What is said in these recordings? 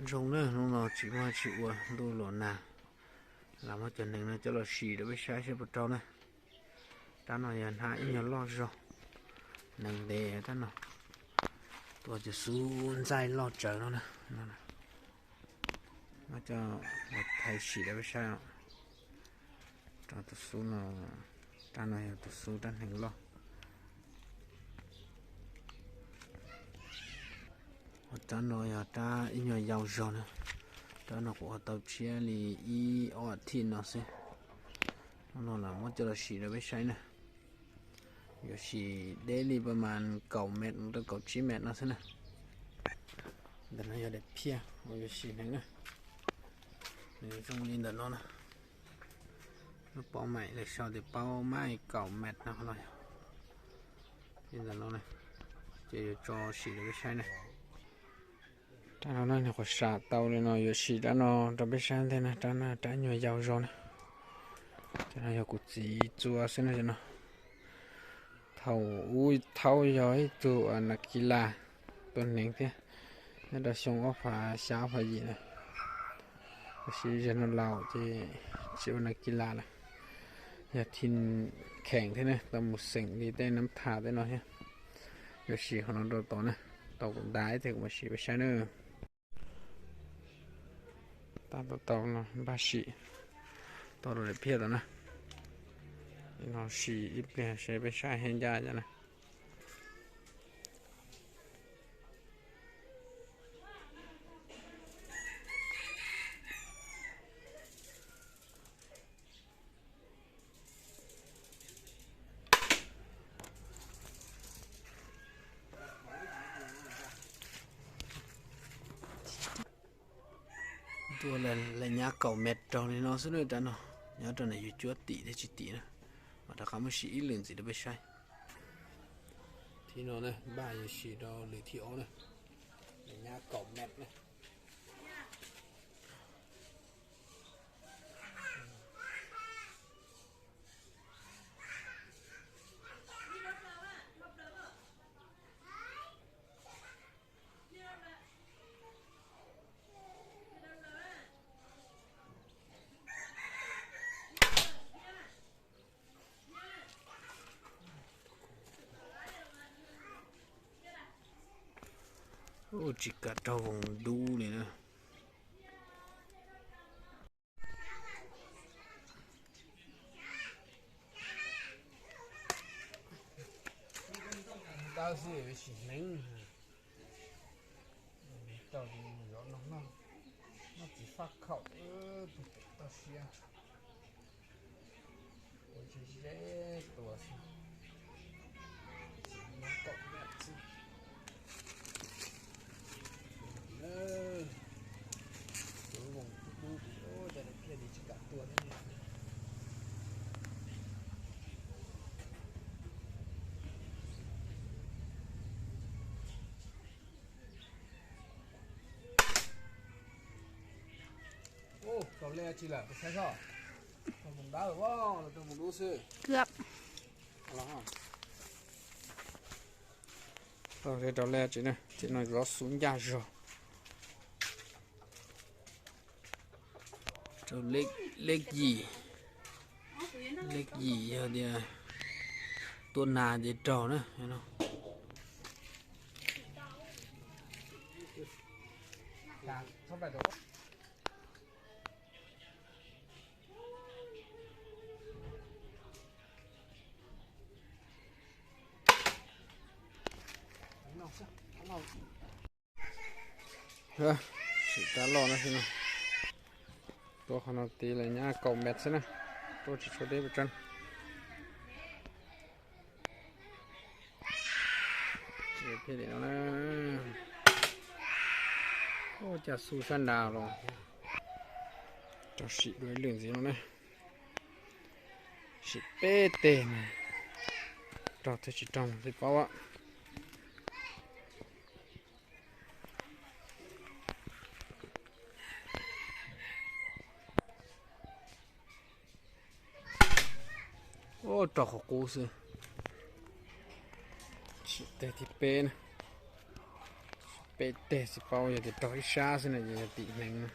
Zoo na, hnub no tsis muaj tsis ua, ntuj los nag, lam muab cov hneev no coj los sim rau peb saib seb puas raug na. Rab no yog hnab ib nyuag loj zog, hneev ntev rab no, tua cov xub ntxaij loj tsawv no na. Muab coj los thaij sim rau peb saib os. Rau tus xub no, rab no yog tus xub rab hneev loj. Ho rab no yog rab ib nyuag yau zog na. Rab no kuv ua tau tshiab li ib ob thiv no xwb. Hnub no lam muab coj los sim rau peb saib na. Yuav sim deb li pas mas kaum met mus rau kaum tsib met no xwb na. Ntawm no yog daim phiaj uas yuav sim hneev na. Nws zoo li ntawm no na. Lub paub maim lawv sau tias paub maim kaum met no los yog li ntawm no na. Ces yuav tso sim rau peb saib na. Rab no na nws qhuav sam tau li no yuav sim rab no rau peb saib ntej na, rab no rab nyuag yau zog na. Cov no yog kuv txiv txua xwb na cov no. Thaum ub thaum yog ib tug nas kis las tua hneev thiab, nyob rau xyoo ob phav xya ob phav yim na. Tab sis zaum no laus ces tsis ua nas kis las lawm, yog thim kheem thiab ne, tau mus xeem li tej nab thas tej no thiab. Yuav sim qhov no rau tod na, tau kuv nta ib teg kuv mam sim peb saib na. Tab tom tau no npaj sim tau rau daim phiaj tod na. No sim ib pliag seb peb saib thiab ncaj ncaj na. Tua lawm nyab kaum met raug li no xwb na rab no. Nyob rau ntawm yus cuab tim thiab tsis tim na. Mam rov qab muab sim ib lwm ntxiv rau peb saib. Thib no na, npaj yuav sim rau lwm thib ob na. Lawm nyab kaum met na. Ub, tsis kam raug voos dub li na. Tab sis sim hneev, tau zov no noj, noj txiv faj khaum, tus pem toj siab. Ua ze ze tua xwb. Tus voos dub dub tid, cov daim phiaj tid tsis kam tua thiab. Ub, tau lej tsi lawm, saib soj. Tau voos dawb, tau voos dub xwb. Tau lej tsi na, ces no zov xub ncaj zog. Rau lej yim, lej yim yog tias tua nas ces raug na. Sim rab loj no xwb na. Tua qhov no tid lawm nyab kaum met xwb na. Tua tsis tshua deb pes tsawg. Ua cas xu sab nrad los. Rau sim dua ib lwm ntxiv no na. Sim peb teg na, raug thiab tsis raug thiaj paub. Ub, raug qhov qub xwb. Sim teg thib peb na. peb teg xwb, paub yog tias raug ib sab xwb no ces yog tim hneev no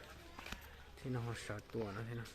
thiab no, ho sawv tua no thiab no.